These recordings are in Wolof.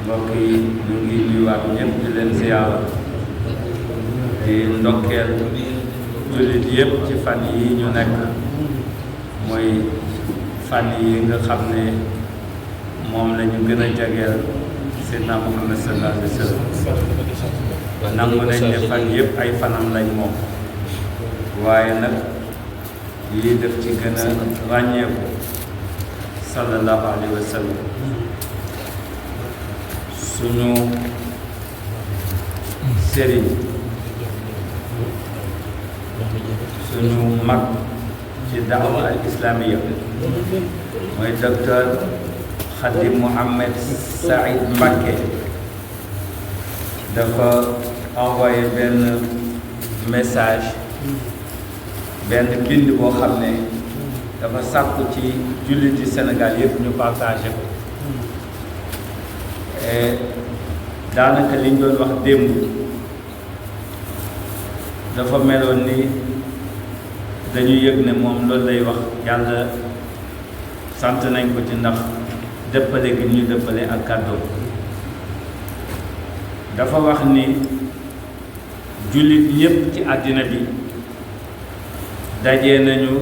mbokk yi ñu ngi nuyuwaat ñëpp di leen ziyaara di ndokkeel jullit yëpp ci fan yi ñu nekk mooy fan yi nga xam ne moom la ñu gën a jageel Seydina Muhammad sallallahu alayhi wa sallam nangu nañ ne fan yëpp ay fanam lañ moom waaye nag lii def ci gën a ràññeeku sallallahu alayhi wa sallam suñu sëriñ suñu mag ci daawa al islamiya mooy docteur Khadim Mohamed Saïd Mbacké dafa envoyé benn message benn bind boo xam ne dafa sàkku ci julliti Sénégal yëpp ñu partagé ko daanaka liñ doon wax démb dafa meloon ni dañu yëg ne moom loolu lay wax yàlla sant nañ ko ci ndax dëppale gi ñu dëppale ak kàddoom dafa wax ni jullit ñépp ci àddina bi daje nañu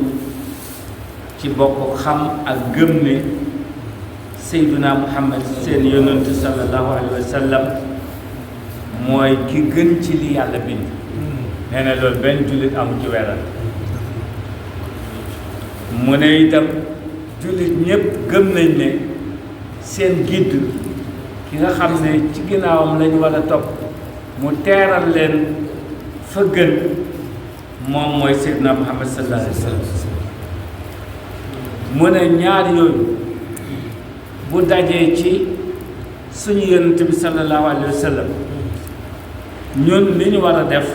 ci bokk xam ak gëm ne Seydina Muhammad seen yonent sallallahu alayhi wa sallam mooy ki gën ci li yàlla bind nee na loolu benn jullit amu ci weeral mu ne itam jullit ñépp gëm nañ ne seen gidd ki nga xam ne ci ginnaawam lañu war a topp mu teeral leen fa gën moom mooy Seydina Muhammad sallallahu alayhi wa sallam mu ne ñaar yooyu bu dajee ci suñu yonent bi sallallahu alayhi wa sallam ñun li ñu war a def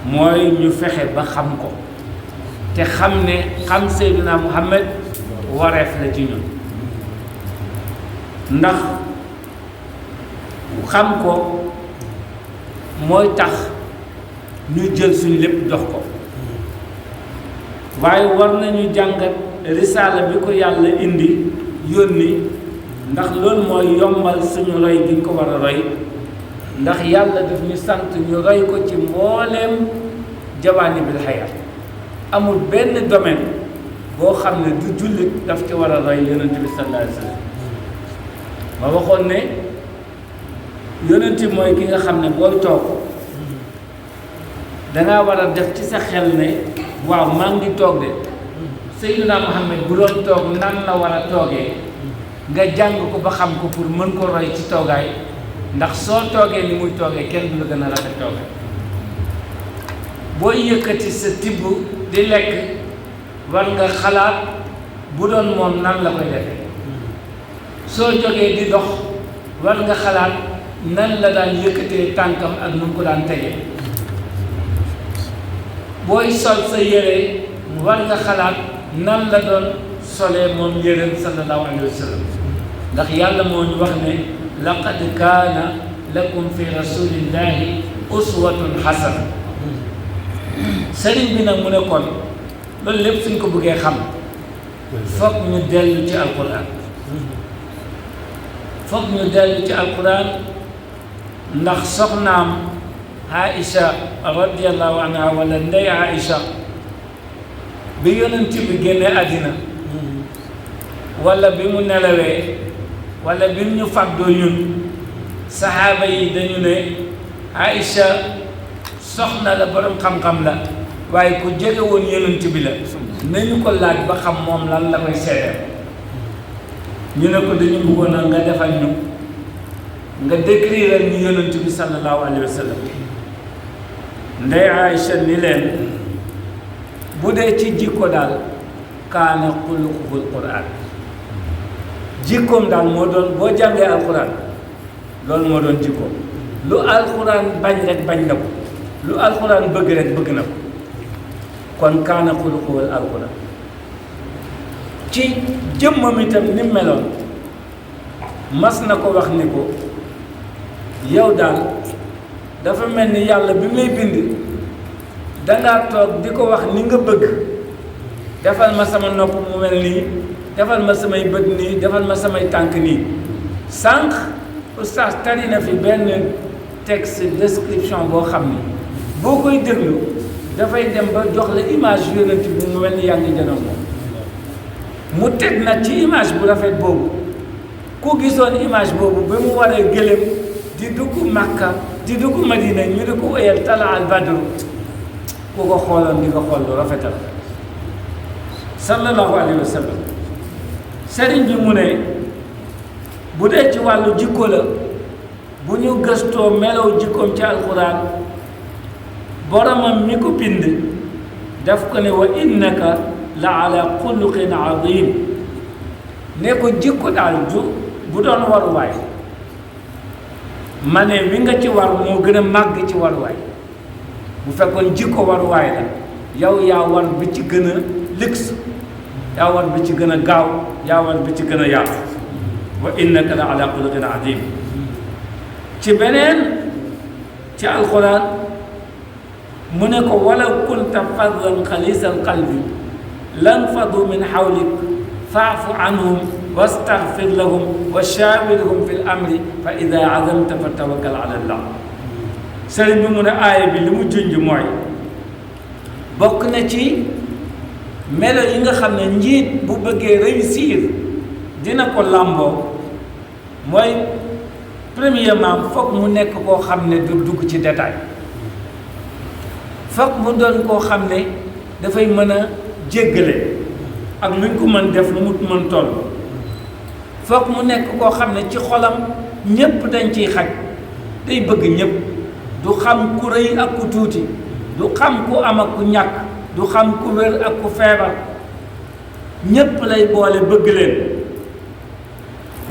mooy ñu fexe ba xam ko te xam ne xam Seydina Muhammad wareef la ci ñun ndax xam ko mooy tax ñu jël suñu lépp jox ko waaye war nañu jàngat risaala bi ko yàlla indi yónni ndax loolu mooy yombal suñu roy gi ñu ko war a roy ndax yàlla daf ñu sant ñu roy ko ci mbooleem jawaanibil xayaat amul benn domaine boo xam ne du jullit daf ci war a roy yonent bi sallallahu alayhi wa sallam ma waxoon ne yonent mooy ki nga xam ne booy toog dangaa war a def ci sa xel ne waaw maa ngi toog de Seydina Muhammad bu doon toog nan la war a toogee nga jàng ko ba xam ko pour mën ko roy ci toogaay ndax soo toogee ni muy toogee kenn du la gën a rafet toogaay booy yëkkati sa tibb di lekk war nga xalaat bu doon moom nan la koy defee soo jógee di dox war nga xalaat nan la daan yëkkatee tànkam ak nu mu ko daan tegee booy sol sa yére war nga xalaat nan la doon solee moom yéreem sallallahu alayhi wa sallam ndax yàlla moo ñu wax ne laqad kaana lakum fi rasulillahi uswatun hasana sëriñ bi nag mu ne kon loolu lépp suñ ko bëggee xam foog ñu dellu ci alquran foog ñu dellu ci alquran ndax soxnaam Aïcha radiyallahu anha wala ndey Aïcha bi yonent bi génne àddina wala bi mu nelawee wala bi ñu fàddoo ñun saxaaba yi dañu ne Aïcha soxna la borom xam-xam la waaye ku jege woon yonent bi la nañu ko laaj ba xam moom lan la koy seedeel ñu ne ko dañu bëggoon a nga defal ñu nga décrire ñu yonent bi sallallahu alayhi wa sallam ndey Aïcha ni leen bu dee ci jikko daal kaana xuluquhul quraan jikkoom daal moo doon boo jàngee alquran loolu moo doon jikkoom lu alquran bañ rek bañ na ko lu alquran bëgg rek bëgg na ko kon kaana xuluquhul alquran ci jëmmam itam ni meloon mas na ko wax ni ko yow daal dafa mel ni yàlla bi may bind dangaa toog di ko wax ni nga bëgg defal ma sama nopp mu mel nii defal ma samay bët nii defal ma samay tànk nii sànq oustaz tari na fi benn texte description boo xam ni boo koy déglu dafay dem ba jox la image yonent bi mu mel ni yaa ngi jënoon moom mu teg nag ci image bu rafet boobu ku gisoon image boobu ba mu waree gëlëm di dugg Makka di dugg Madina ñu di ko oyal tala al badru ku ko xooloon di nga xool lu rafetal sallallahu alayhi wa sallam sëriñ bi mu ne bu dee ci wàllu jikko la bu ñu gëstoo melow jikkoom ci alquran boromam mi ko bind daf ko ne wa innaka la ala xuluqin azim ne ko jikko daal bu doon waruwaay ma ne wi nga ci war moo gën a màgg ci waruwaay bu fekkoon jikko waruwaay la yow yaa war bi ci gën a luxe yaa war bi ci gën a gaaw yaa war bi ci gën a yaatu wa innaka la ala xuluqin azim ci beneen ci alquran mu ne ko walaw kunta faddan xalisal qalbi lan fadu min xawlik faafu anhum wastaxfir lahum wa shaawirhum fi l amri fa ida azamta fa tawakkal ala allah sëriñ bi mu ne aaya bi li mu junj mooy bokk na ci melo yi nga xam ne njiit bu bëggee réussir dina ko làmboo mooy premièrement foog mu nekk koo xam ne du dugg ci détail foog mu doon koo xam ne dafay mën a jéggale ak luñ ko mën def lu mu mën toll foog mu nekk koo xam ne ci xolam ñépp dañ ciy xaj day bëgg ñépp du xam ku rëy ak ku tuuti du xam ku am ak ku ñàkk du xam ku wér ak ku feebar ñépp lay boole bëgg leen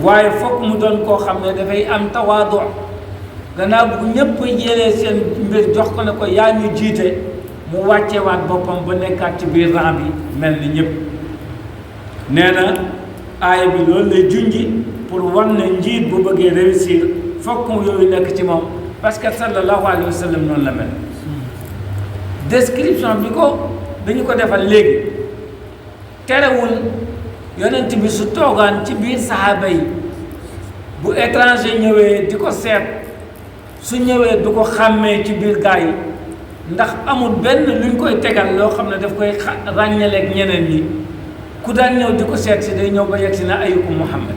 waaye foog mu doon koo xam ne dafay am tawaadu gannaaw bu ñépp jëlee seen mbir jox ko ne ko yaa ñu jiite mu wàccewaat boppam ba nekkaat ci biir rang bi mel ni ñépp nee na aaya bi loolu lay junji pour wan ne njiit bu bëggee réussir fokk yooyu nekk ci moom parce que sallallahu alayhi wa sallam noonu la mel description bi ñu ko defal léegi terewul yonent bi su toogaan ci biir saxaaba yi bu étranger ñëwee di ko seet su ñëwee du ko xàmmee ci biir gaa yi ndax amul benn luñ koy tegal loo xam ne daf koy ràññaleeg ñeneen ñi ku daan ñëw di ko seet si day ñëw ba yegg si na ayukum Muhammad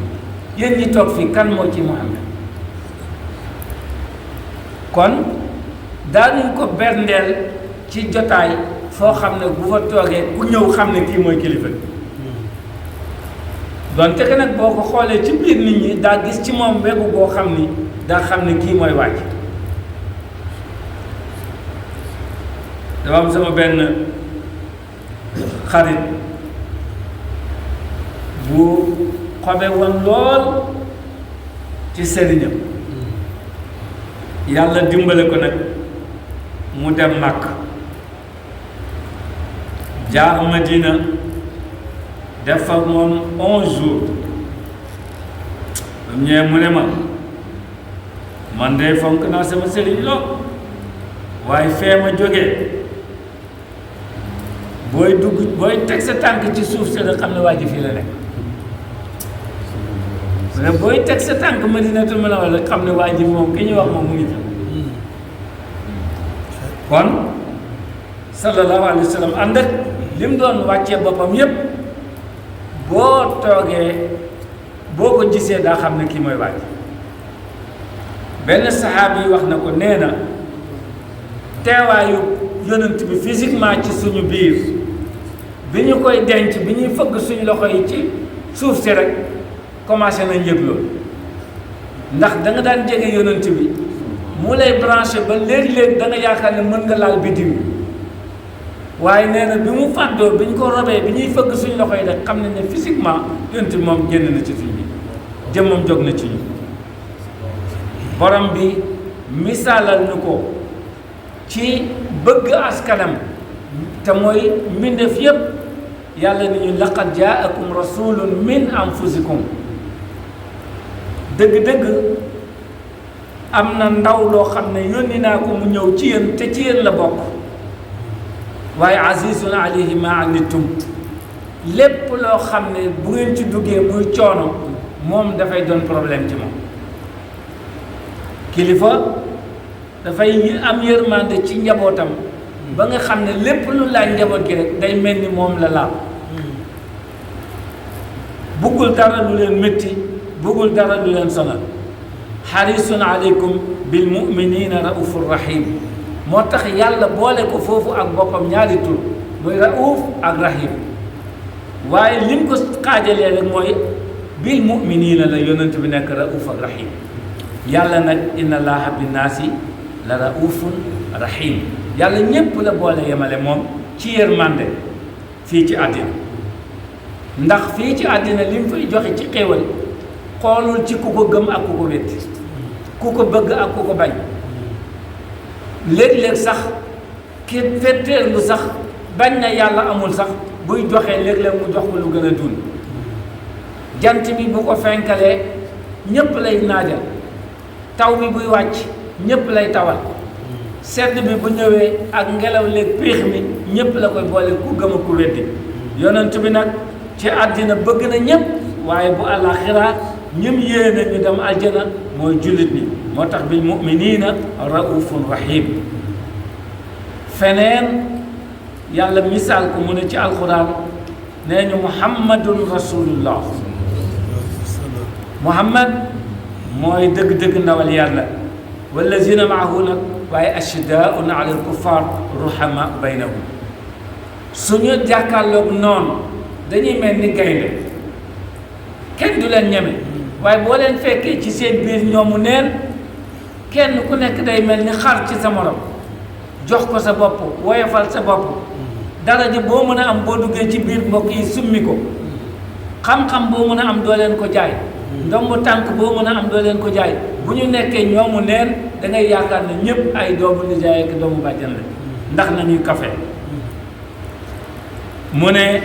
yéen ñi toog fii kan moo ci Muhammad kon daanuñ ko berndeel ci jotaay foo xam ne bu fa toogee ku ñëw xam ne kii mooy kilifa donte que nag boo ko xoolee ci biir nit ñi daa gis ci moom wegu boo xam ni daa xam ne kii mooy wàcc dafa am sama benn xarit bu xobe woon lool ci sëriñam yàlla dimbale ko nag mu dem Màkk jaar Madina def fa moom 11 jours ba mu ñëwee mu ne ma man de fonk naa sama sëriñ lool waaye fee ma jógee booy dugg booy teg sa tànk ci suuf si nga xam ne waa ji fii la nekk mais booy teg sa tànk Madinatul Munawwara xam ne waa ji moom ki ñuy wax moom mu ngi fi kon sallallahu alayhi wa sallam ànd ak li mu doon wàccee boppam yépp boo toogee boo ko gisee daa xam ne kii mooy waaj benn saxaabi yi wax na ko nee na teewaayu yonent bi physiquement ci suñu biir bi ñu koy denc bi ñuy fëgg suñu loxo yi ci suuf si rek commencé nañ yëg loolu ndax da nga daan jege yonent bi mu lay branché ba léeg-léeg da nga yaakaar ne mën nga laal biddiw waaye nee na bi mu fàddoo bi ñu ko robee bi ñuy fëgg suñu loxo yi rek xam nañ ne physiquement yonent bi moom génn na ci suñu bi jëmmam jóg na ci ñu borom bi misaalal ñu ko ci bëgg askanam te mooy mbindeef yépp yàlla ni ñu laqad jaakum rasulun min anfusikum dëgg-dëgg am na ndaw loo xam ne yónni naa ko mu ñëw ci yéen te ci yéen la bokk waaye azizun alayhi ma anittum lépp loo xam ne bu ngeen ci duggee muy coono moom dafay doon problème ci moom kilifa dafay am yërmande ci njabootam ba nga xam ne lépp lu laaj njaboot gi rek day mel ni moom la laal buggul dara lu leen métti buggul dara lu leen sonal xarisun aleykum bil muminina raufur rahim moo tax yàlla boole ko foofu ak boppam ñaari tur muy rauf ak rahim waaye lim ko xaajalee rek mooy bil muminina la yonent bi nekk rauf ak rahim yàlla nag inna allaha binnaasi la raufun rahim yàlla ñépp la boole yemale moom ci yërmande fii ci àddina ndax fii ci àddina li mu fay joxe ci xéewal xoolul ci ku ko gëm ak ku ko wetti ku ko bëgg ak ku ko bañ léeg-léeg sax ki fetteerlu sax bañ na yàlla amul sax buy joxee léeg-léeg mu jox ko lu gën a dund jant bi bu ko fenkalee ñépp lay naajal taw bi buy wàcc ñépp lay tawal sedd bi bu ñëwee ak ngelaw leeg péex mi ñépp la koy boole ku gëm ak ku weddi yonent bi nag ci àddina bëgg na ñépp waaye bu àllaaxira ñim yéene ñu dem aljana mooy jullit ni moo tax bil muminina raufun rahim feneen yàlla misaal ko mu ne ci alquran nee ñu muhammadun rasulullah muhammad mooy dëgg-dëgg ndawal yàlla wallazina maahu nag waaye ashiddaun ala alkuffar ruhama baynahum suñu jàkkaarloog noonu dañuy mel ni gaynde kenn du leen ñeme waaye boo leen fekkee ci seen biir ñoomu neen kenn ku nekk day mel ni xar ci sa morom jox ko sa bopp woyofal sa bopp daraja boo mën a am boo duggee ci biir mbokk yi summi ko xam-xam boo mën a am doo leen ko jaay ndombu tànk boo mën a am doo leen ko jaay bu ñu nekkee ñoomu neen da ngay yaakaar ne ñëpp ay doomu nijaay ak doomu bàjjan la ndax nañuy kafe mu ne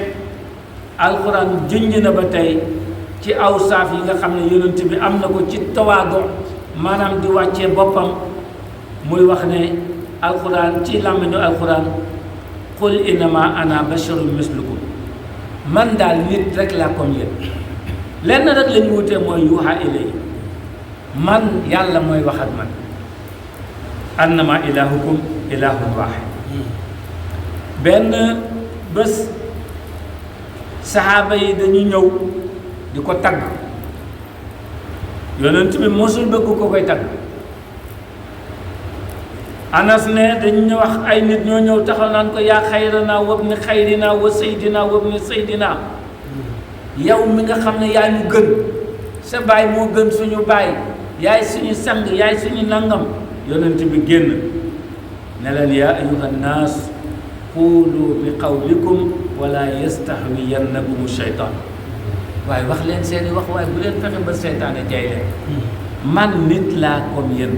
alxuraan junj na ba tey ci aw saaf yi nga xam ne yonent bi am na ko ci tawaadu maanaam di wàccee boppam muy wax ne alxuraan ci làmmiñu alxuraan qul innama ana basharun mislukum man daal nit rek laa comme yéen lenn rek la ñu wutee mooy yuuxa ilay man yàlla mooy wax ak man annama ilahukum ilahun waahid benn bés saxaaba yi dañu ñëw di ko tagg yonent bi mosul bëgg ko koy tagg anas ne dañu wax ay nit ñoo ñëw taxaw naan ko yaa xayrana wabni xayrina wa saydina wabni saydina yow mi nga xam ne yaa ñu gën sa baay moo gën suñu baay yaay suñu sang yaay suñu nangam yonent bi génn ne leen yaa ayuha nnaas quulu bi qawlikum wala yastahwiyannakum sheytaan waaye wax leen seeni wax waaye bu leen fexe ba seytaane jay leen man nit laa comme yéen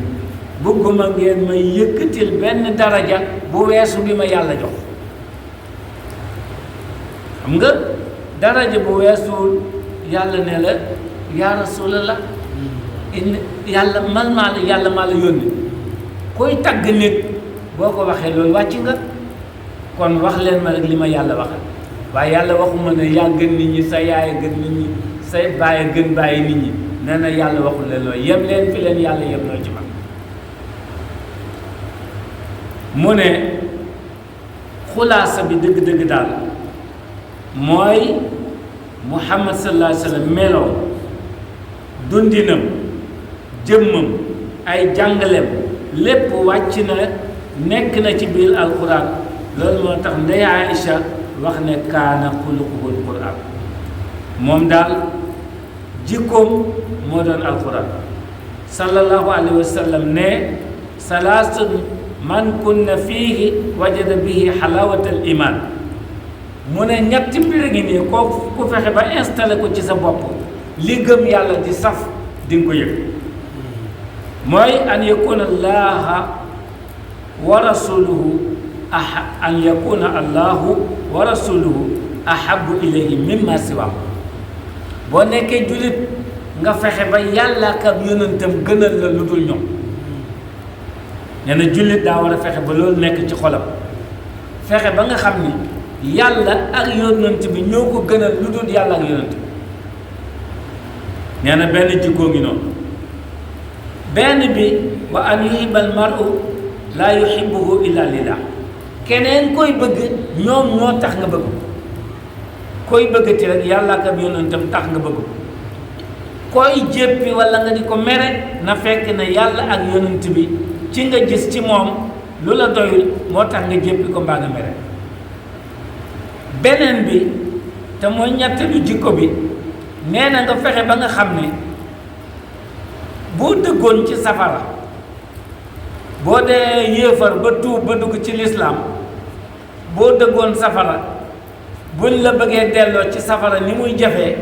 bëgguma ngeen may yëkkatil benn daraja bu weesu bi ma yàlla jox xam nga daraja bu weesuwul yàlla ne la yaa rasulallah yàlla man maa la yàlla maa la yónni koy tagg nit boo ko waxee loolu wàcc nga kon wax leen ma rek li ma yàlla waxal waaye yàlla waxuma ne yaa gën nit ñi sa yaay gën nit ñi say baay gën bàyyi nit ñi nee na yàlla waxul leen loolu yem leen fi leen yàlla yem loo ci man mu ne xulaasa bi dëgg-dëgg daal mooy muhammad sallallahu alayhi wa sallam meloom dundinam jëmmam ay jàngaleem lépp wàcc na nekk na ci biir alquran loolu moo tax ndey Aïcha wax ne kaana xuluquhul quran moom daal jikkoom moo doon alquran sallallahu alayhi wa sallam ne salaasun man kunna fiihi wajada bihi xalaawatal iman mu ne ñetti mbir ngi nii koo ku fexe ba installé ko ci sa bopp li gëm yàlla di saf di nga ko yëg mooy an yakuna allaha wa rasuluhu an yakuna allahu wa rasuluhu ahabu ilayhi mimma siwam boo nekkee jullit nga fexe ba yàlla ak ab yonentam gënal la lu dul ñoom nee na jullit daa war a fexe ba loolu nekk ci xolam fexe ba nga xam ni yàlla ak yonent bi ñoo ko gënal lu dul yàlla ak yonent bi nee na benn jikkoo ngi noonu benn bi wa an yuhibbal mar'u laa yuhibbuhu illa lillah keneen koy bëgg ñoom ñoo tax nga bëgg koy bëggati rek yàlla ak yonentam tax nga bëgg koy jéppi walla nga di ko mere na fekk ne yàlla ak yonent bi ci nga gis ci moom lu la doyul moo tax nga jéppi ko mbaa nga mere beneen bi te mooy ñetteelu jikko bi nee na nga fexe ba nga xam ne boo dëggoon ci safara boo dee yéefar ba tuub ba dugg ci lislaam boo dëggoon safara buñ la bëggee delloo ci safara ni muy jafee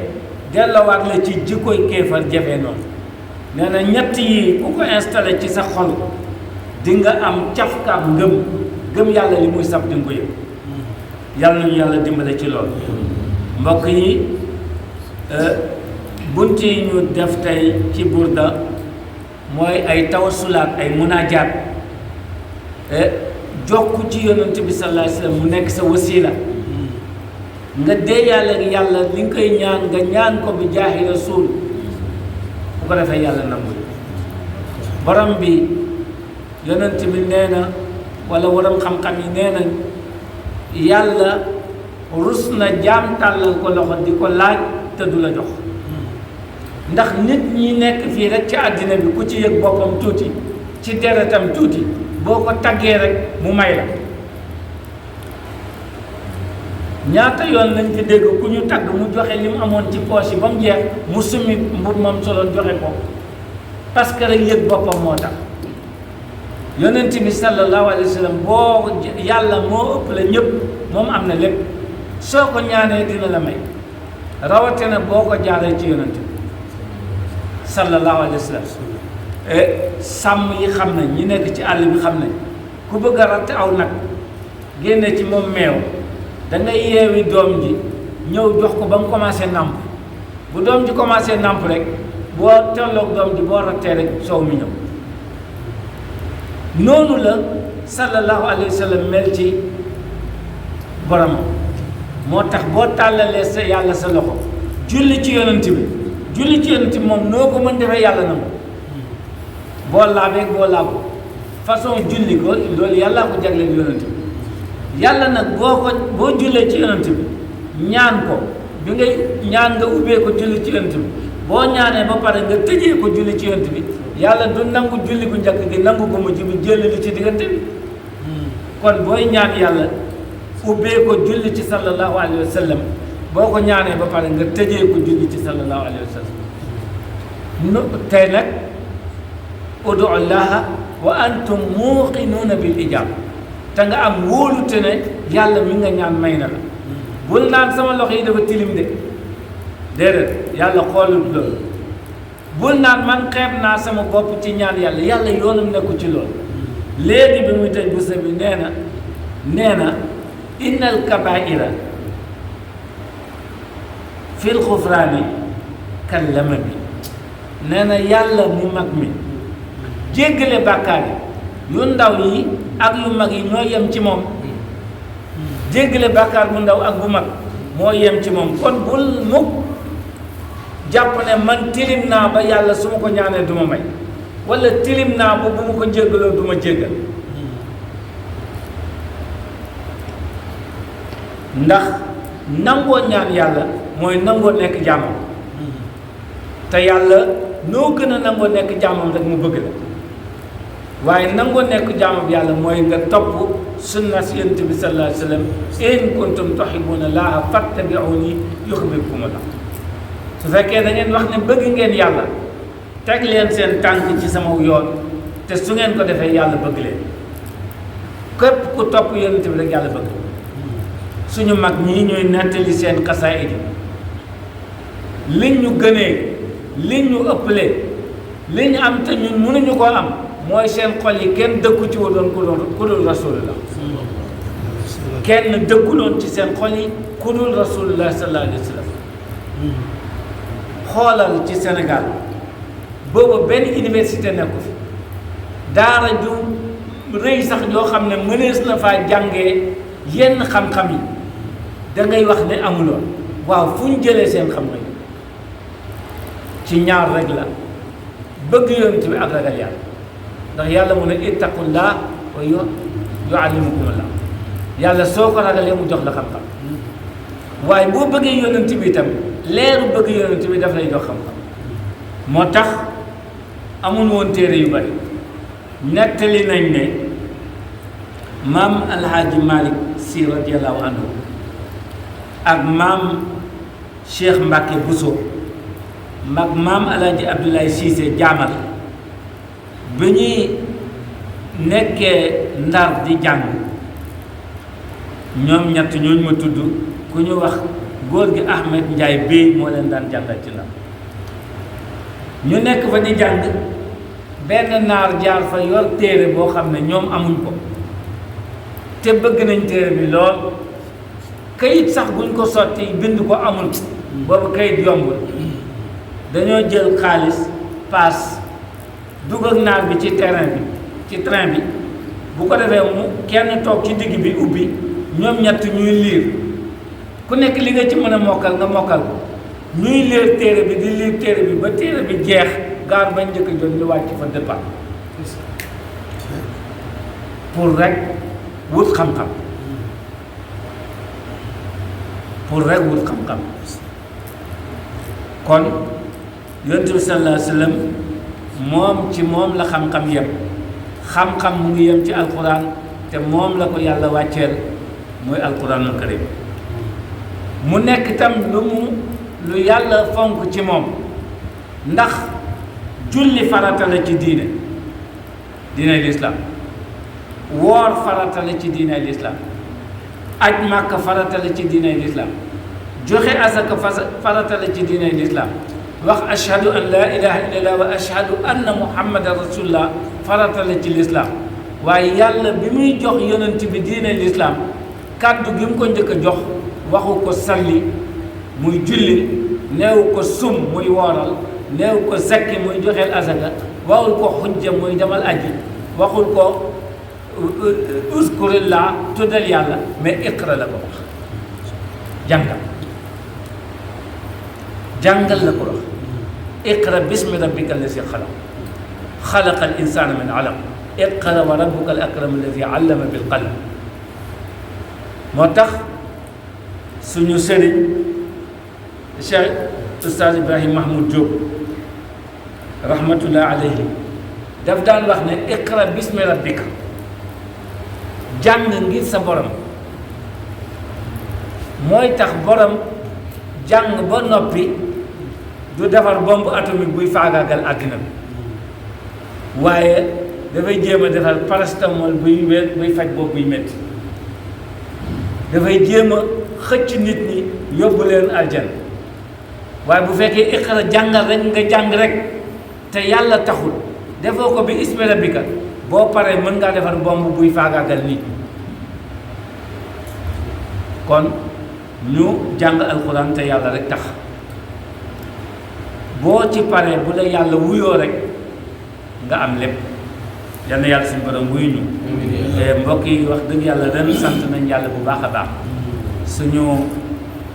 delloowaat la ci jikkoy kéefar jafee noonu nee na ñett yi ku ko installé ci sa xol di nga am cafkaab gëm yàlla li muy saf di nga ko yëg yàlla nañu yàlla dimbale ci loolu mbokk yi bunt yi ñu def tey ci burda mooy ay tawasulaat ay munaajaat jokk ci yonent bi sallallahu alayhi wa sallam mu nekk sa wasiila nga dee yàlla ak yàlla li nga koy ñaan nga ñaan ko bi jaahi rasul bu ko defee yàlla nangu borom bi yonent bi nee na wala waram xam-xam yi nee na yàlla rus na jaam tàllal ko loxo di ko laaj te du la jox ndax nit ñi nekk fii rek ci àddina bi ku ci yëg boppam tuuti ci deretam tuuti boo ko taggee rek mu may la ñaata yoon lañ fi dégg ku ñu tagg mu joxe li mu amoon ci poche yi ba mu jeex mu summi mbub moom soloon joxe ko parce que rek yëg boppam moo tax yonent bi sallallahu alayhi wa sallam boo yàlla moo ëpp la ñëpp moom am na lépp soo ko ñaanee dina la may rawatina boo ko jaaree ci yonent bi sallallahu alayhi wa sallam sàmm yi xam nañ ñi nekk ci àll bi xam nañ ku bëgg a ratt aw nag génne ci moom meew da ngay yeewi doom ji ñëw jox ko ba mu commencé nàmp bu doom ji commencé nàmp rek boo tolloog doom ji boo rattee rek soow mi ñëw noonu la sallallahu alayhi wa sallam mel ci boromam moo tax boo tàllalee sa yàlla sa loxo julli ci yonent bi julli ci yonent bi moom noo ko mën defee yàlla na moom boo laabee boo laabu façon julli ko loolu yàllaa ko jagleel yonent bi yàlla nag boo jullee ci yonent bi ñaan ko bi ngay ñaan nga ubbee ko julli ci yonent bi boo ñaanee ba pare nga tëjee ko julli ci yonent bi yàlla du nangu julli bu njëkk gi nangu ko mujj bi jël li ci diggante bi kon booy ñaan yàlla ubbee ko julli ci sallallahu alayhi wa sallam boo ko ñaanee ba pare nga tëjee ko julli ci sallallahu alayhi wa sallam tey nag udu llaha wa antum muuqinuuna bil ijaab te nga am wóolute ne yàlla mi nga ñaan may na la bul naan sama loxo yi dafa tilim de déedéet yàlla xoolul loolu bul naan man xeeb naa sama bopp ci ñaan yàlla yàlla yoonam nekku ci loolu léegi bi muy tëj busa bi nee na innal kabaira fil xufraani kal lamami nee na yàlla mu mag mi jéggale bàkkaar yi yu ndaw yi ak yu mag yi ñoo yem ci moom jéggale bàkkaar bu ndaw ak bu mag moo yem ci moom kon bul mukk jàpp ne man tilim naa ba yàlla su ma ko ñaanee du ma may wala tilim naa ba bu ma ko jéggaloo du ma jéggal ndax nangoo ñaan yàlla mooy nangoo nekk jaamam te yàlla noo gën a nangoo nekk jaamam rek mu bëgg la waaye nangoo nekk jaamam yàlla mooy nga topp sunna si yonent bi sallallahu alayhi wa sallam in kuntum tuhibbuna llaaha fattabi'uuni yuhbibkumullah su fekkee da ngeen wax ne bëgg ngeen yàlla teg leen seen tànk ci sama yoon te su ngeen ko defee yàlla bëgg leen képp ku topp yonent bi rek yàlla bëgg suñu mag ñii ñuy nettali seen xasaayid liñ ñu gënee liñ ñu ëppalee li ñu am te ñun mënuñu koo am mooy seen xol yi kenn dëkku ci woon ku dul rasulullah kenn dëkkuloon ci seen xol yi ku dul rasulullah sallallahu alayhi wa sallam xoolal ci Sénégal boobu benn université nekku fi daara ju rëy sax yoo xam ne mënees na faa jàngee yenn xam-xam yi da ngay wax ne amuloon waaw fu ñu jëlee seen xam-xam ci ñaar rek la bëgg yonent bi ak ragal yàlla ndax yàlla mu ne ittaqullah wa yuallimukumullah yàlla soo ko ragalee mu jox la xam-xam waaye boo bëggee yonent bi itam leeru bëgg yonent bi daf lay jox xam-xam moo tax amul woon téere yu bari nettali nañ ne maam alhaaji Malick Sy radiyallahu anhu ak maam Cheikh Mbacke Bousso mag maam alhaaji Abdoulaye Cissé jaamal bi ñuy nekkee Ndar di jàng ñoom ñett ñooñu ma tudd ku ñu wax góor gi Ahmed Ndiaye Bey moo leen daan jàngal ci Ndar ñu nekk fa di jàng benn naar jaar fa yor téere boo xam ne ñoom amuñ ko te bëgg nañ téere bi lool kayit sax buñ ko sotti bind ko amul boobu kayit yombul dañoo jël xaalis paas dugg ak naar bi ci train bi bu ko defee mu kenn toog ci digg bi ubbi ñoom ñett ñuy liir ku nekk li nga ci mën a mokkal nga mokkal ko ñuy liir téere bi di liir téere bi ba téere bi jeex gaar bañ njëkk a jot ñu wàcc fa départ pour rek wut xam-xam kon yonent bi sallallahu alayhi wa sallam moom la xam-xam yem xam-xam mu ngi yem ci alquran te moom la ko yàlla wàcceel mooy alquranul karim mu nekk itam lu yàlla fonk ci moom ndax julli farata la ci diinay lislaam woor farata la ci diinay lislaam aj màkka farata la ci diinay lislaam joxe asaka farata la ci diinay lislaam wax ashhadu an laa ilaha illallah wa ashhadu anna muhammadan rasulullah farata la ci lislaam waaye yàlla bi muy jox yonent bi diinay lislaam kàddu gi mu ko njëkk a jox waxu ko salli muy julli neewu ko sum muy wooral neewu ko zakki muy joxeel asaka waxul ko xujja muy demal aji waxul ko uskurillah tuddal yàlla mais iqra la ko wax jàngal la ko wax iqra bismi rabbika allazi xalaq xalaqa al insana min alaq iqra wa rabbuka al akram allazi allama bil qalam moo tax suñu sëriñ Cheikh Oustaz Ibrahim Mahmoud Diop rahmatullah alayhi daf daan wax ne iqra bismi rabbika jàng ngir sa borom mooy tax borom jàng ba noppi du defar bombe atomique buy faagaagal àddina bi waaye dafay jéem a defar paracétamol buy faj boobu buy métti dafay jéem a xëcc nit ñi yóbbu leen aljana waaye bu fekkee iqra jàngal rek nga jàng rek te yàlla taxul defoo ko bi ismi rabbika boo paree mën ngaa defar bomb buy faagaagal nit kon ñu jàng alxuraan te yàlla rek tax boo ci paree bu la yàlla wuyoo rek nga am lépp yal na yàlla suñu borom wuyu ñu mbokk yi wax dëgg yàlla ren sant nañ yàlla bu baax a baax suñu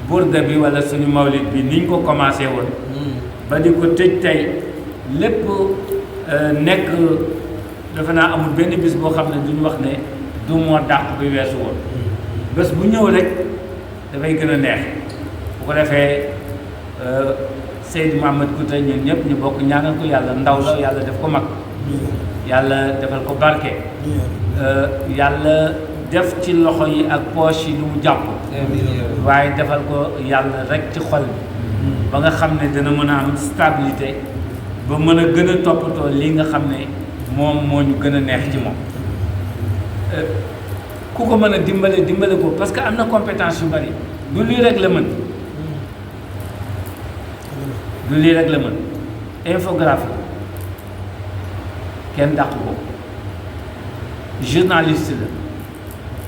burda bi wala suñu mawlid bi niñ ko commencé woon ba di ko tëj tey lépp nekk defe naa amul benn bis boo xam ne duñu wax ne du moo dàq bi weesu woon bés bu ñëw rek dafay gën a neex bu ko defee Seydou Mohamed Kouta ñun ñëpp ñu bokk ñaanal ko yàlla ndaw la yàlla def ko mag yàlla defal ko barke yàlla def ci loxo yi ak poche yi lu mu jàpp waaye defal ko yàlla rek ci xol bi ba nga xam ne dana mën a am stabilité ba mën a gën a toppatoo lii nga xam ne moom moo ñu gën a neex ci moom ku ko mën a dimbale ko parce que am na compétence yu bari du lii rek la mën infographie kenn dàq ko journaliste la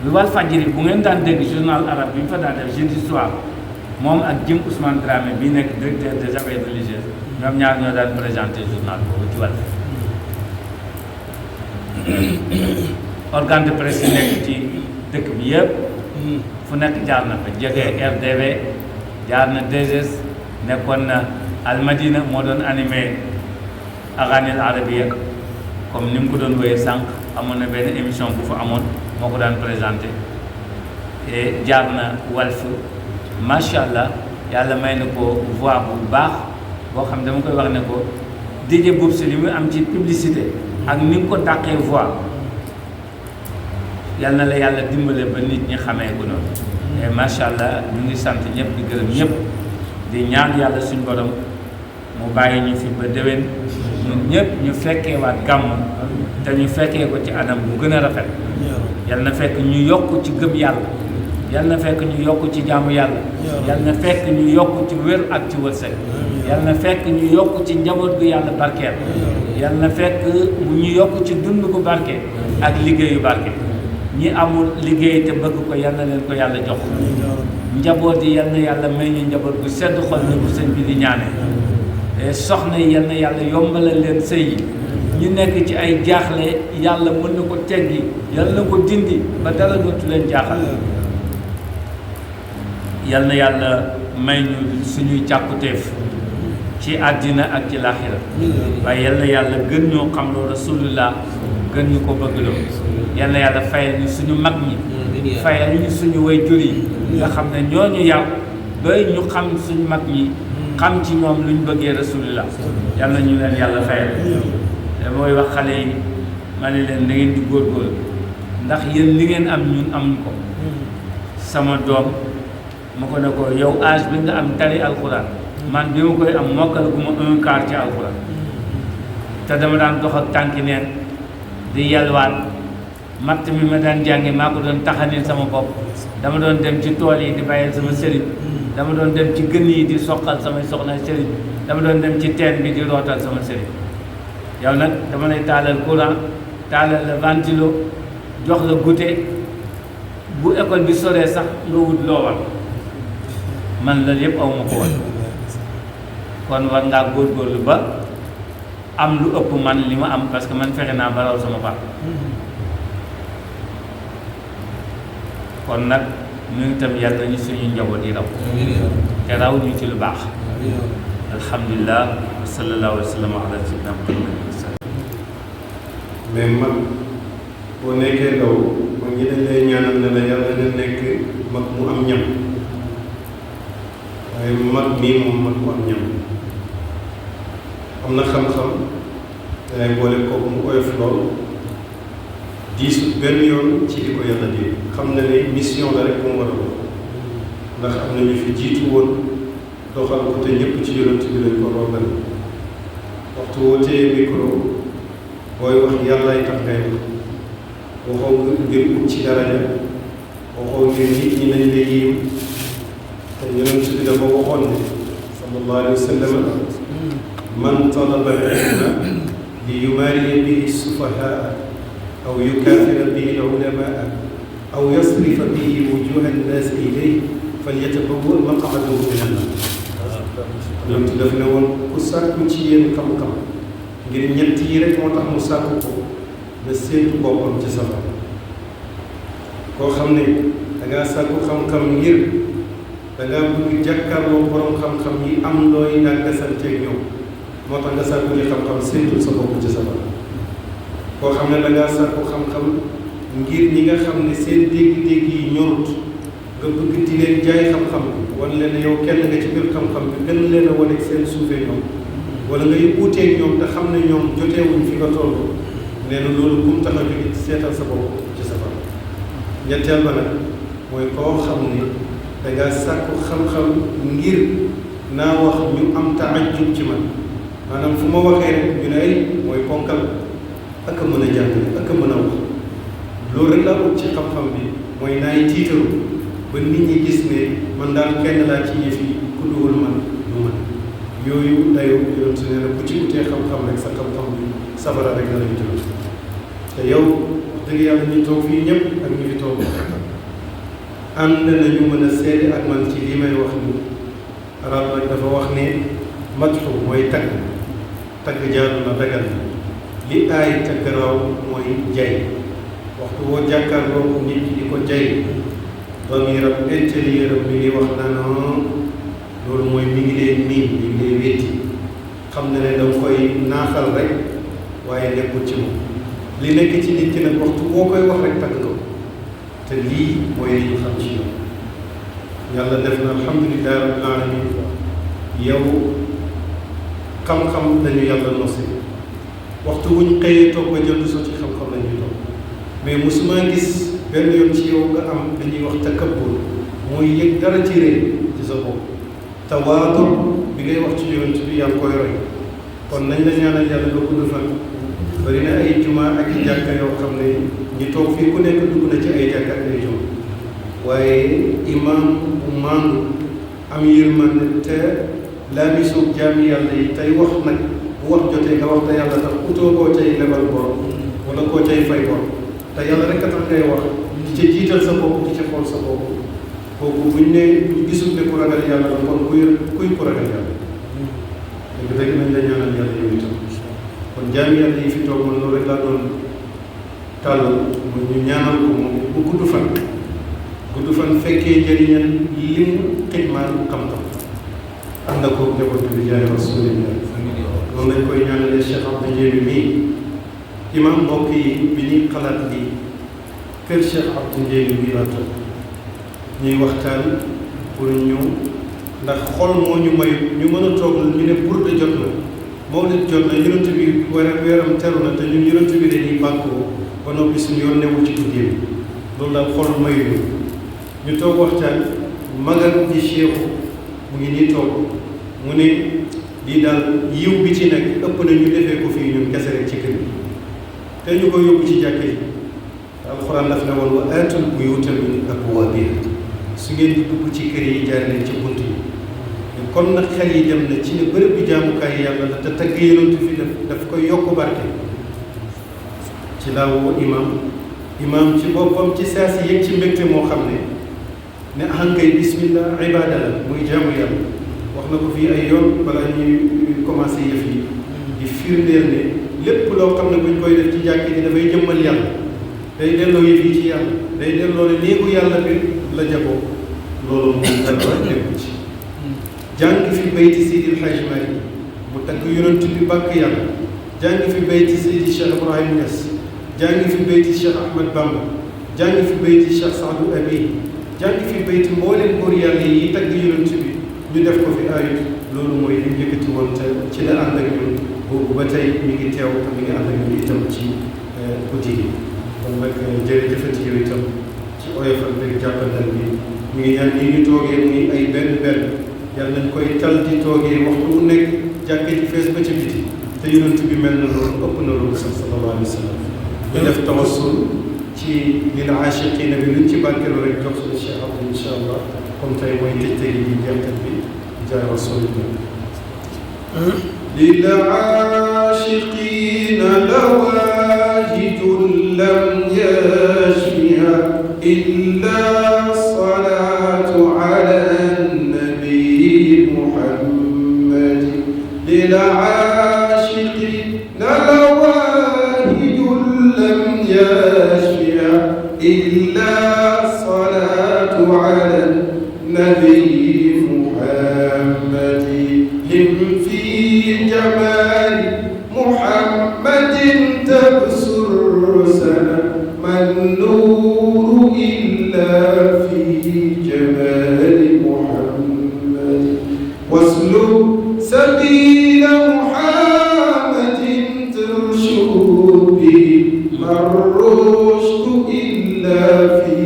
lu Walfadjri bu ngeen daan dégg journal arabe bi mu fa daan def jeudi soir moom ak Jim Ousmane Dramé bi nekk directeur des affaires religieuses ñoom ñaar ñoo daan présenté journal boobu ci Walf organe de presse yi nekk ci dëkk bi yëpp fu nekk jaar na fa jege RDV jaar na 2S nekkoon na Almadina moo doon animé aghanil arabia comme ni mu ko doon wéyee sànq amoon na benn émission bu fa amoon moo ko daan présenté et jaar na Walf macha allah yàlla may na ko voix bu baax boo xam ne dama koy wax ne ko DJ Boubs li muy am ci publicité ak ni nga ko dàqee voix yal na la yàlla dimbale ba nit ñi xamee ko noonu et macha allah ñu ngi sant ñëpp di gërëm ñëpp di ñaan yàlla suñ borom mu bàyyi ñu fi ba déwén ñun ñëpp ñu fekkee waat gàmm te ñu fekkee ko ci anam bu gën a rafet yal na fekk ñu yokk ci gëm yàlla yal na fekk ñu yokk ci jaamu yàlla yal na fekk ñu yokk ci wér ak ci wërsëg yal na fekk ñu yokk ci njaboot gu yàlla barkeel yal na fekk ñu yokk ci dund gu barke ak liggéeyu barke ñi amul liggéey te bëgg ko yal na leen ko yàlla jox njaboot yi yal na yàlla may ñu njaboot gu sedd xol ni bu sëñ bi di ñaane soxna yi yal na yàlla yombalal leen sëy yi ñu nekk ci ay jaaxle yàlla mën na ko teggi yal na ko dindi ba dara dootu leen jaaxal yal na yàlla may ñu suñuy càkkutéef ci àddina ak ci laaxira waaye yal na yàlla gën ñoo xam loo rasulullah gën ñu ko bëgg loo yal na yàlla fayal ñu suñu mag ñi fayal ñu suñu way jur yi nga xam ne ñooñu yàw ba ñu xam suñu mag ñi xam ci ñoom luñ bëggee rasulullah yal na ñu leen yàlla fayal mooy wax xale yi ma ne leen da ngeen di góorgóorlu ndax yéen li ngeen am ñun amuñ ko sama doom ma ko ne ko yow âge bi nga am tari alxuraan man bi ma koy am mokkal gu ma 1/4 ci alxuraan te dama daan dox ak tànki neen di yalwaan matt mi ma daan jànge maa ko doon taxanil sama bopp dama doon dem ci tool yi di bàyyil sama sëriñ dama doon dem ci gën yi di soqal samay soxna sëriñ dama doon dem ci teen bi di rootal sama sëriñ yow nag dama lay taalal courant taalal la ventilo jox la goûter bu école bi soree sax nga wut loo war man loolu yëpp aw ma ko woon kon war ngaa góorgóorlu ba am lu ëpp man li ma am parce que man fexe naa ba raw sama papa kon nag ñu itam yàlla ñu suñu njaboot yi raw te raw ñu ci lu baax alhamdulilah wa sallallahu alayhi wa sallam ala sayyidina Muhammad mais mag boo nekkee ndaw mag ñi dañ lay ñaanal ne la yàlla nga nekk mag mu am ñam waaye mag mii moom mag mu am ñam am na xam-xam dangay boole kooku mu oyof lool diisut benn yoon ci li ko yàlla di xam na ne mission la rek mu war a doon ndax am na ñu fi jiitu woon doxal ko te ñëpp ci yonent bi lañ ko rogal waxtu woo téye micro booy wax yàllaay tax ngay wax waxoo ngir ut ci daraja waxoo ngir nit ñi nañ la yéem te yonent bi dafa waxoon ne sallallahu alayhi wa sallam man talaba al-ilma li yumaariya bihi sufahaa aw yukaafira bihi al-ulamaa aw yasrifa bihi wujuuha an-naas ilayhi falyatabawwa' maq'adahu mina an-naar. yonent daf ne woon ku sàkku ci yéen xam-xam ngir ñett yi rek moo tax mu sàkku ko na séentu boppam ci safara. koo xam ne dangaa sàkku xam-xam ngir dangaa bëgg jàkkaarloo borom xam-xam yi am looy dàggasanteeg ñoom moo tax nga sàkku ci xam-xam séentul sa bopp ci safara. koo xam ne dangaa sàkku xam-xam ngir ñi nga xam ne seen dégg-dégg yi ñorut nga bëgg di leen jaay xam-xam bi wan leen yow kenn nga ci biir xam-xam bi gën leen a wane seen suufee ñoom wala ngay uuteeg ñoom te xam ne ñoom joteewuñ fi nga toll nee na loolu kum tax a jóge seetal sa bopp ci safara. ñetteel ba nag mooy koo xam ne dangaa sàkku xam-xam ngir naa wax ñu am taajub ci man maanaam fu ma waxee rek ñu ne ay mooy ponkal ak a mën a jàngale ak a mën a wax loolu rek laa ut ci xam-xam bi mooy naay tiitaru ba nit ñi gis ne man daal kenn laa ci yëf yi ku duwul man du man yooyu dayoo yoon su ne la ku ci utee xam-xam rek sa xam-xam bi safara rek la lay jël te yow wax dëgg yàlla ñu toog fii ñëpp ak ñu fi toog ànd nañu mën a seede ak man ci lii may wax ni arab nag dafa wax ne matxu mooy tagg jaadu na dagal na li aay te garaaw mooy jay waxtu woo jàkkaarloo nit ñi di ko jay damiram intérieur am mi ngi wax naan loolu mooy mi ngi leen miin mi ngi leen wétti xam na ne danga koy naaxal rek waaye nekkul ci moom li nekk ci nit ki nag waxtu boo koy wax rek tagg ko te lii mooy li ñu xam ci yow yàlla def na alhamdulilah rabbil alamin yow xam-xam dañu yàlla nosi waxtu wuñ xëyee toog ba jënd soo ci xam-xam la ñuy toog mais mosuma gis benn yoon ci yow nga am li ñuy wax takabbur mooy yëg dara ci réew ci sa bopp tawaadu bi ngay wax ci yonent bi yaa ngi koy roy kon nañ la ñaanal yàlla nga gudd fan bari na ay juma ak i jàkka yoo xam ne ñi toog fii ku nekk dugg na ci ay jàkka ak ay juma waaye imam bu maandu am yërmande te laa bisoog jaami yàlla yi tey wax nag bu wax jotee nga wax te yàlla tax utoo koo cay lebal borom wala koo cay fay borom te yàlla rek a tax ngay wax di ca jiital sa bopp di ca xool sa bopp kooku buñ ne gisul ne ku ragal yàlla la kon kuy ku ragal yàlla dëgg nañ la ñaanal yàlla yow itam kon jaami yàlla yi fi toog man loolu rek laa doon tàllal mooy ñu ñaanal ko moom bu gudd fan fekkee njëriñal li mu xidmaal xam-xam ànd ak kooku njaboot bi jaay rasulillah noonu lañ koy ñaanalee Cheikh Abdou Ndiémé mii imam mbokk yi bi ñuy xalaat lii kër Cheikh Abdou Ndiémé bii laa toog ñuy waxtaan pour ñu ndax xol moo ñu may ñu mën a toog ñu ne burda jot na mawlid jot na yonent bi weeram teru na te ñun yonent bi dañuy bàkkoo ba noppi suñu yoon newul ci guddi loolu daal xol mayu ñu toog waxtaan magal di Cheikhu mu ngi nii toog mu ne lii daal yiw bi ci nekk ëpp na ñu defee ko fii ñun kese rek ci kër gi te ñu ko yóbbu ci jàkka yi alxuraan daf ne woon wa aatul buyuuta min abwaabihaa su ngeen di dugg ci kër yi jaar leen ci bunt yi kon nag xel yi dem na ci ne bërëb bi jaamukaay yàlla la te tagg yonent fi daf koy yokk barke ci laa woo imam ci boppam ci saa si yëg ci mbégte moo xam ne ahankay bismillah ibaada la muy jaamu yàlla wax na ko fii ay yoon balaa ñuy commencé yëf yi di firndeel ne lépp loo xam ne buñ koy def ci jàkk ji dafay jëmmal yàlla day delloo yëf yi ci yàlla day delloo ne néegu yàlla bi la jaboo loolu moom dara nekku ci jàng fi bayti Seydi El Hadji Malick mu tagg yonent bi bàkk yàlla jàng fi bayti Seydi Cheikh Ibrahim Niass jàng fi bayti Cheikh Ahmad Bamba jàng fi bayti Cheikh Saadou Abi jàng fi bayti mbooleem góor yàlla yi tagg yonent bi ñu def ko fi ayut loolu mooy li njëkkati woon te ci la ànd ak ñun boobu ba tey mi ngi teew te mi ngi ànd ak ñun itam ci guddi gi kon nag jërëjëfati yow itam ci oyofal beeg jàppandal bi ñu ngi ñaan ni ñu toogee muy ay benn yàlla nañ koy tal di toogee waxtu bu nekk jàkke ci fees ba ci biti te yonent bi mel na loolu ëpp na loolu sax sallallahu alayhi wa sallam ñu def tawassul ci lil aashiqiina bi luñ ci barkeelu rek jox suñu Cheikh Abdou incha allah comme tey mooy tëj yi jeextal bi jaay rasulillah lil aashiqiina lawaajidun lam yashfiha illa salaatu ala للعاشقين لواهج لم يشفع إلا الصلاة على النبي محمد هم في جمال محمد تبصر سنة ما النور إلا في جمال محمد واسلك سبيل محمد ترشد به ما الرشد إلا في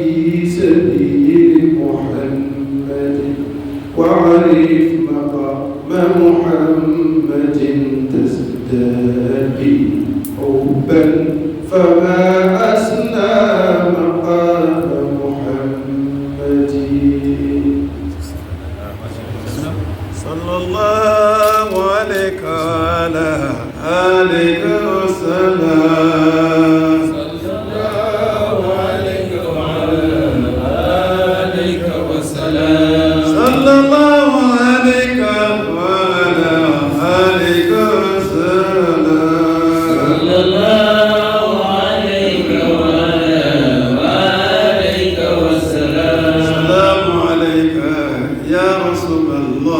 سبيل محمد وعرف مقام محمد تزداد به حبا فما أسنى مقام محمد صلى الله عليك وعلى آلك وسلم صلى الله عليك وعلى آلك وسلم صلى الله عليك وعلى آلك وسلم صلى الله عليك وعلى آلك وسلم السلام عليك يا رسول الله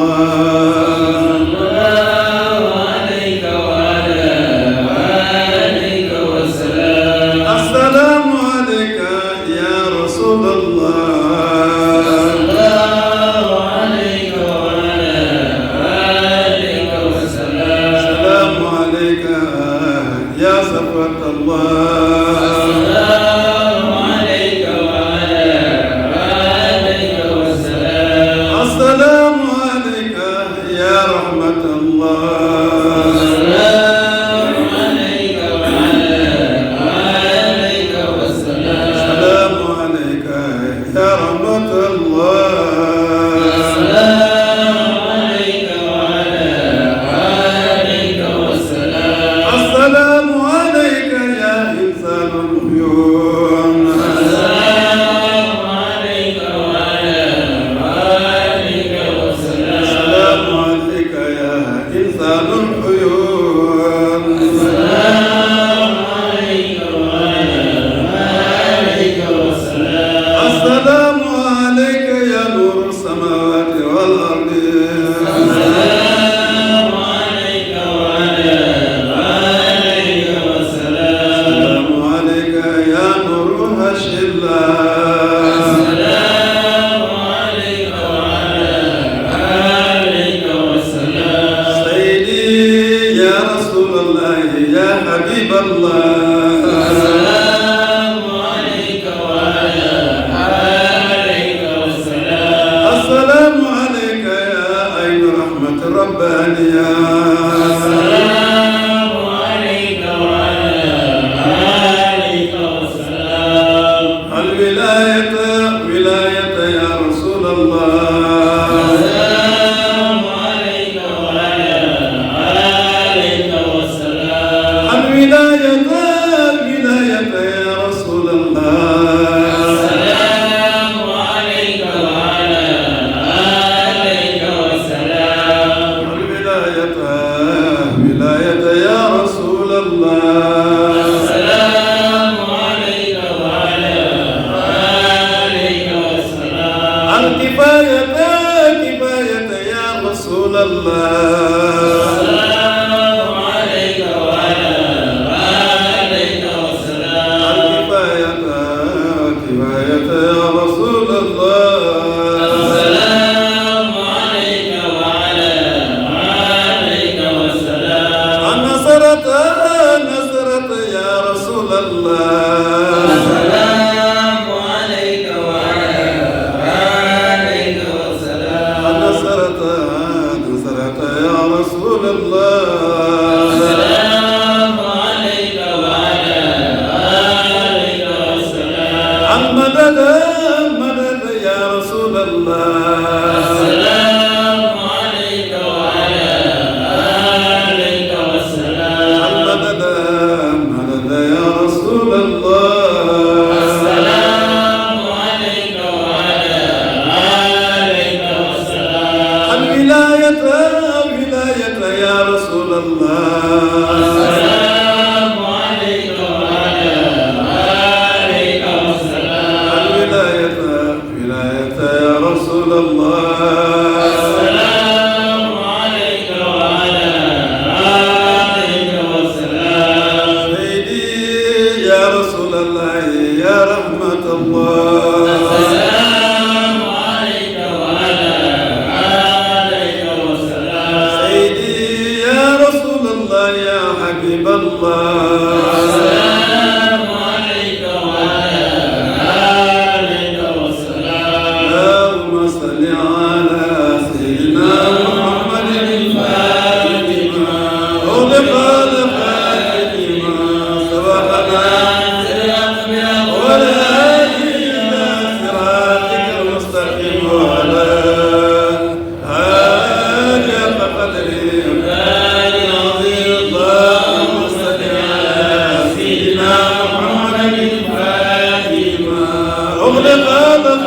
يا صفوة الله. السلام عليك وعلى آلك والسلام. السلام عليك يا رحمة الله. السلام عليك وعلى آلك والسلام. السلام عليك يا رحمة الله. السلام عليك وعلى آلك والسلام. السلام عليك يا إنسان العيون. السلام عليك وعلى آلك والسلام. السلام عليك يا إنسان العيون. السلام عليك وعلى آلك والسلام. السلام عليك يا نور السماوات والأرض. السلام عليك وعلى آلك والسلام. السلام عليك يا نور هشي الله. السلام عليك وعلى آلك والسلام. سيدي يا رسول الله يا حبيب الله. السلام عليك وعلى آلك والسلام. السلام عليك يا عين رحمة ربانية. السلام عليك وعلى آلك والسلام. الولاية ولاية يا رسول الله. السلام عليك وعلى آلك والسلام. الولاية ولاية يا رسول الله. السلام عليك وعلى آلك والسلام. الولاية ولاية يا رسول الله. السلام عليك وعلى آلك والسلام. الكفاية كفاية يا رسول الله. السلام عليك وعلى آلك والسلام. الكفاية كفاية يا رسول الله. السلام عليك وعلى آلك والسلام. النصرة نصرة يا رسول الله. السلام عليك وعلى آلك والسلام. النصرة نصرة يا رسول الله. السلام عليك وعلى آلك والسلام. المدد مدد يا رسول الله. السلام عليك وعلى آلك والسلام. المدد مدد يا رسول الله. السلام عليك وعلى آلك والسلام. الولاية ولاية يا رسول الله. السلام عليك وعلى آلك والسلام. الولاية ولاية يا رسول الله. السلام عليك وعلى آلك والسلام. سيدي يا رسول الله يا رحمة الله. السلام عليك وعلى آلك والسلام. سيدي يا رسول الله يا حبيب الله. السلام عليك وعلى آلك والسلام. اللهم صل على سيدنا محمد الفاتح لما أغلق الخاتم لما سبقنا والهادي إلى صراطك المستقيم وعلى آله قدره العظيم. اللهم صل على سيدنا محمد الفاتح لما أغلق الخاتم